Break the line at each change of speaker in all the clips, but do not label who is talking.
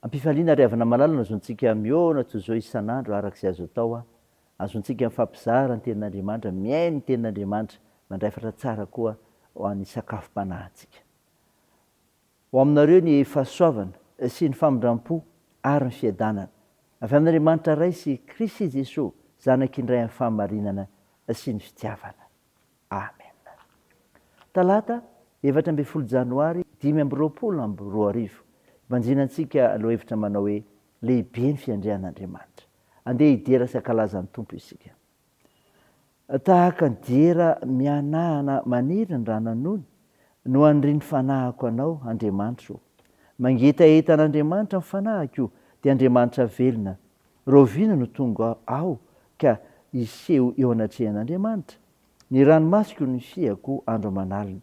Am-pifaliana ry havana malala no azontsika mihaona toy izao isan'andro araka izay azo atao. Azontsika mifampizara ny Tenin'Andriamanitra, mihaino ny Tenin'Andriamanitra, mandray hafatra tsara koa ho an'ny sakafom-panahintsika. Ho aminareo ny fahasoavana sy ny famindram-po ary ny fiadanana, avy amin'Andriamanitra Ray sy Kristy Jesoa, Zanaky ny Ray amin'ny fahamarinana sy ny fitiavana. Amena. Talata, 14 Janoary 2025, Ibanjina antsika lohahevitra manao hoe Lehibe ny fiandrian'Andriamanitra. Andeha hidera sy hankalaza ny Tompo isika. Tahaka ny diera mihanahana maniry ny rananony no anirian'ny fanahiko Anao, Andriamanitro ô. Mangetaheta an'Andriamanitra ny fanahiko, dia Andriamanitra velona. Rahoviana no tonga aho ka hiseho eo anatrehan'Andriamanitra? Ny ranomasoko no fihako andro aman'alina,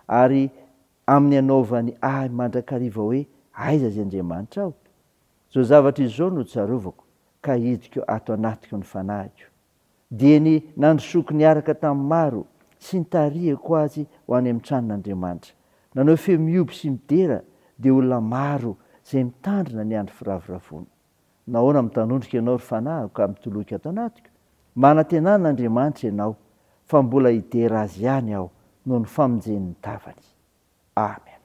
ary amin'ny anaovany ahy mandrakariva hoe, Aiza izay Andriamanitrao? Izao zavatra izao no tsarovako, ka hidiko ato anatiko ny fanahiko. Dia ny nandrosoako niaraka tamin'ny maro sy nitarihako azy ho any amin'ny tranon'Andriamanitra. Nanao feo mihoby sy midera dia olona maro izay mitandrina ny andro firavoravoana. Nahoana mitanondrika ianao, ry fanahiko, ka mitoloko ato anatiko? Manantenà an'Andriamanitra ianao, fa mbola hidera Azy ihany aho noho ny famonjen'ny tavany. Amen.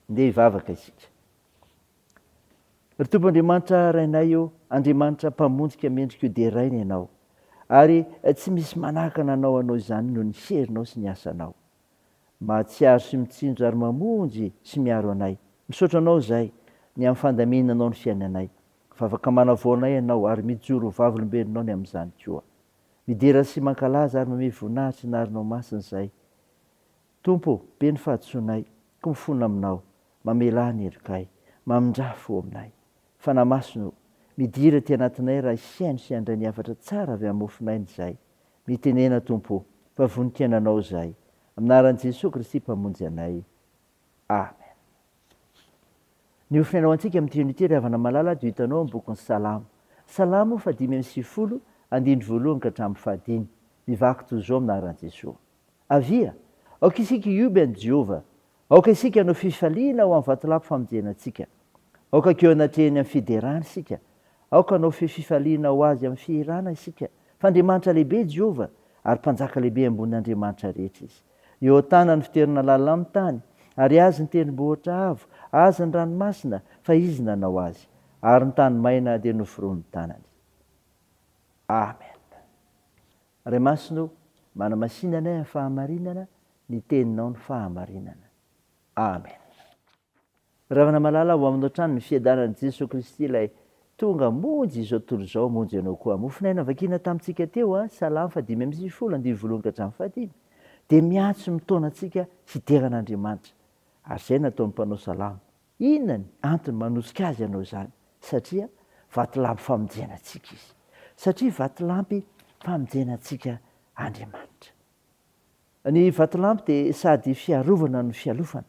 Ndeha hivavaka isika. Ry Tompo Andriamanitra Rainay ô, Andriamanitra Mpamonjy ka mendrika ho deraina Ianao, ary tsy misy manakana Anao hanao izany noho ny herinao sy ny asanao. Mahatsiaro sy mitsinjo ary mamonjy sy miaro anay. Misaotra Anao izahay ny amin'ny fandaminanao ny fiainanay. Vavaka manavao anay Ianao ary mijoro ho vavolombelonao ny amin'izany koa. Midera sy mankalaza ary mamehy voninahitra ny anaranao masina izahay. Tompo ô, be ny fahadisoanay, koa mifona aminao, mamelà ny helokay, mamindrà fo aminay. Fanahy Masina ô, midira aty anatinay raha hihaino sy handray ny hafatra tsara avy amin'ny mofonaina izahay. Mitenena Tompo ô, fa vonon-kiaina Anao izahay. Amin'ny anaran'i Jesoa Kristy Mpamonjy anay. Amen. Ny hofonaina ho antsika amin'ity anio ity ry havana malala dia ho hitanao amin'ny bokin'ny Salamo. Salamo fahadimy amby sivifolo, andininy voalohany ka hatramin'ny fahadimy. Mivaky toy izao amin'ny anaran'i Jesoa. Avia, aoka isika hihoby an'i Jehovah. Aoka isika hanao fifaliana ho amin'ny vatolampy famonjena antsika. Aoka hankeo anatrehany amin'ny fiderana isika. Aoka hanao feo fifaliana ho Azy amin'ny fihirana isika. Fa Andriamanitra lehibe Jehovah, ary Mpanjaka lehibe ambonin'ny andriamanitra rehetra Izy. Eo an-tanany ny fitoerana lalina amin'ny tany, ary Azy ny tendrombohitra avo, Azy ny ranomasina, fa Izy nanao azy, ary ny tany maina dia noforonin'ny tanany. Amen. Ray Masina o, manamasina anay amin'ny fahamarinana, ny Teninao no fahamarinana. Amen. Ravana malala, ho aminao hatrany ny fiadanan'i Jesoa Kristy ilay tonga hamonjy izao tontolo izao, hamonjy anao koa. Mofon'aina vakiana tamintsika teo a, Salamo fahadimy amby sivifolo, andininy voalohany ka hatramin'ny fahadimy, dia miantso mitaona antsika hidera an'Andriamanitra. Ary izay nataon'ny mpanao salamo. Inona ny antony manosika azy hanao izany? Satria vatolampy famonjena antsika izy. Satria vatolampy famonjena antsika Andriamanitra. Ny vatolampy dia sady fiarovana no fialofana.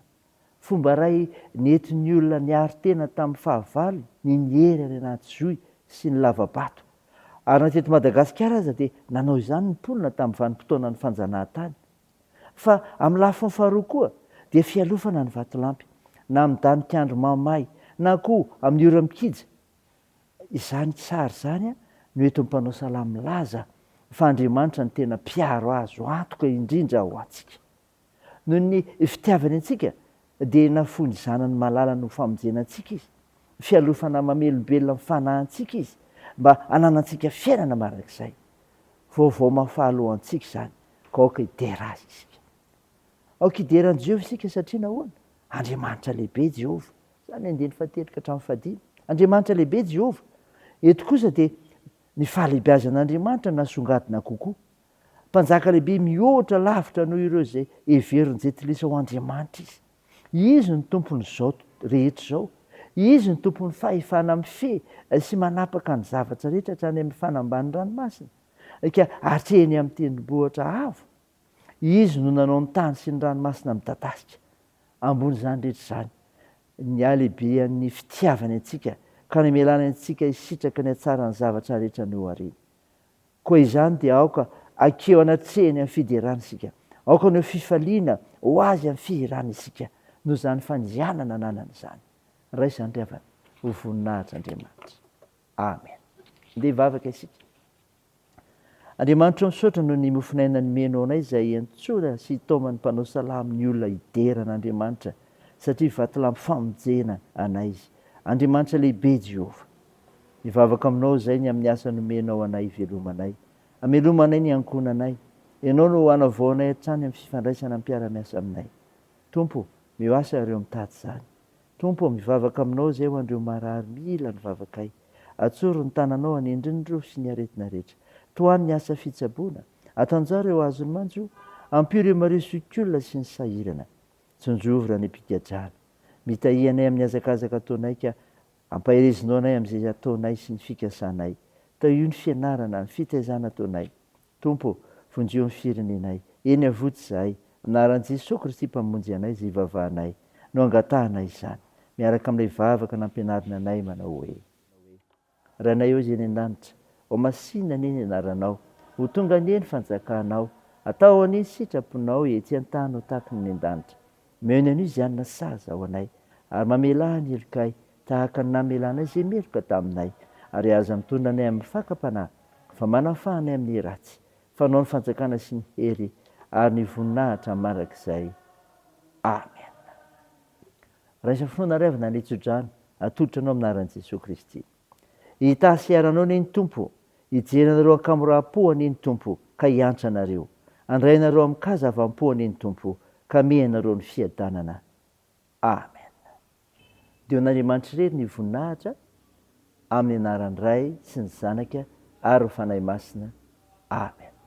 Fomba iray nentin'ny olona niaro tena tamin'ny fahavalony ny niery any anaty zohy sy ny lava-bato. Ary na teto Madagasikara aza dia nanao izany ny mponina tamin'ny vanim-potoanan'ny fanjanahantany. Fa amin'ny lafiny faharoa koa dia fialofana ny vatolampy, na amin'ny danik'andro mamay, na koa amin'ny ora-mikija. Izany sary izany no entin'ny mpanao salamo milaza fa Andriamanitra no tena mpiaro azo antoka indrindra ho antsika. Noho ny fitiavany antsika dia nafoy ny Zanany malalany ho famonjena antsika Izy. Fialofana mamelombelona ny fanahintsika Izy mba hananantsika fiainana mandrakizay. Vaovao mahafaly ho antsika izany, ka aoka hidera Azy isika. Aoka hidera an'i Jehovah isika satria nahoana? Andriamanitra lehibe Jehovah. Izany ny andininy fahatelo ka hatramin'ny fahadimy. Andriamanitra lehibe Jehovah. Eto kosa dia ny fahalehibeazan'Andriamanitra no nasongadina kokoa. Mpanjaka lehibe mihoatra lavitra noho ireo izay heverin'ny Jentilisa ho andriamanitra izy. Izy no tompon'izao rehetra izao. Izy no tompon'ny fahefana mifehy sy manapaka ny zavatra rehetra hatrany amin'ny fanambanin'ny ranomasina, ka hatreny amin'ny tendrombohitra avo. Izy no nanao ny tany sy ny ranomasina midadasika. Ambonin'izany rehetra izany, ny halehibean'ny fitiavany antsika ka namelany antsika hisitraka ny hatsaran'ny zavatra rehetra nohariny. Koa izany dia aoka hankeo anatrehany amin'ny fiderana isika. Aoka haneho fifaliana ho Azy amin'ny fihirana isika, noho izany fandrianana ananany izany. Raiso izany ry havana, ho voninahitr'Andriamanitra. Amen. Andeha hivavaka isika. Andriamanitra ô, misaotra noho ny mofon'aina nomenao anay izay iantsoana sy itaoman'ny mpanao salamo ny olona hidera an'Andriamanitra satria vatolampy famonjena anay Izy. Andriamanitra lehibe Jehovah. Mivavaka aminao izay ny amin'ny asa nomenao anay hivelomanay. Amelomanay ny ankohonanay. Ianao no hanavao anay hatrany amin'ny fifandraisana amin'ny mpiara-miasa aminay. Tompo o, meo asa ireo mitady izany. Tompo o, mivavaka aminao izay ho an'ireo marary mila ny vavakay. Atsory ny tananao hanendrin'ireo sy ny aretina rehetra. Tohano ny asa fitsaboana. Atanjaho ireo azon'ny manjo. Ampio ireo mario sokiolona sy ny sahirana. Tsinjovy raha any am-pigadrana. Mitahia anay amin'ny hazakazaka ataonay ka ampaherezinao anay amin'izay ataonay sy ny fikasanay. Tahio ny fianarana, ny fitaizana ataonay. Tompo ô, vonjeo ny firenenay. Eny avoty izahay. Amin'ny anaran'i Jesoa Kristy Mpamonjy anay izay ivavahanay no angatahanay izany. Miaraka amin'ilay vavaka nampianarina anay manao hoe. Rainay ô izay any an-danitra, ho masina anie ny anaranao, ho tonga anie ny fanjakanao, atao anie ny sitraponao ety an-tany ho tahaka ny any an-danitra. Omeo ny anio izay hanina sahaza ho anay, ary mamelà ny helokay, tahaka ny namelanay izay meloka taminay, ary aza mitondra anay amin'ny fakam-panahy, fa manafaha anay amin'ny ratsy, fa Anao ny fanjakana sy ny hery ary ny voninahitra mandrakizay. Amen. Raisa finoana ry havana ny tsodrano atolotra anao amin'ny anaran'i Jesoa Kristy. Hitahy sy hiaro anao anie ny Tompo, hijery anareo an-kamoram-po anie ny Tompo ka hiantra anareo. Handray anareo amin-kazavam-po anie ny Tompo ka hamehy anareo ny fiadanana. Amen. Dia ho an'Andriamanitra irery ny voninahitra amin'ny anaran'ny Ray sy ny Zanaka ary ny Fanahy Masina. Amen.